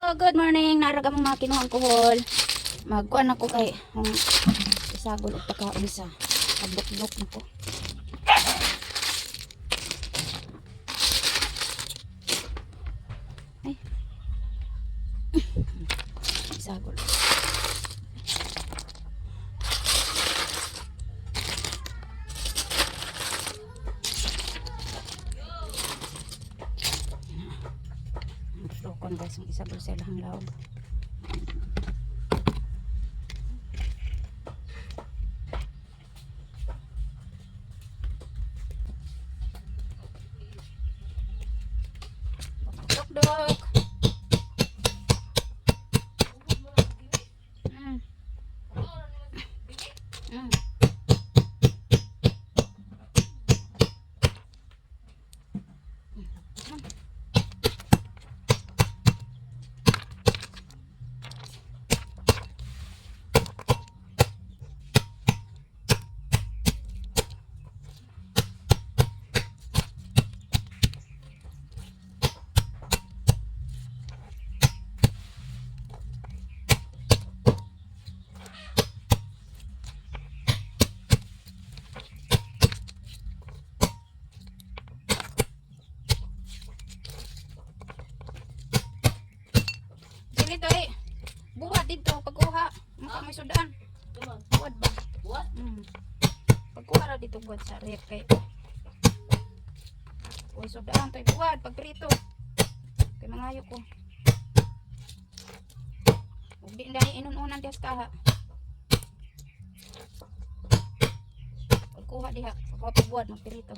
Oh, good morning. Narag ang mga kinuhang kuhol. Magkuan ako kay isagol og pagkaon sa pagbukdok na ko. Ay. Isagol. Gusto ko, guys, ang isagol sa ilahang laog. Dok dok. Dili to eh. Buhat dito pagkuha. Maka may sudan. Buhat ba? Buhat? Pagkuha ra dito buhat sa rep kay. Uy, sudan to'y buhat pagprito. Kay mangayo ko. Ug di dai inununan diha sa kaha. Pagkuha diha, pagkuha pagbuhat magprito.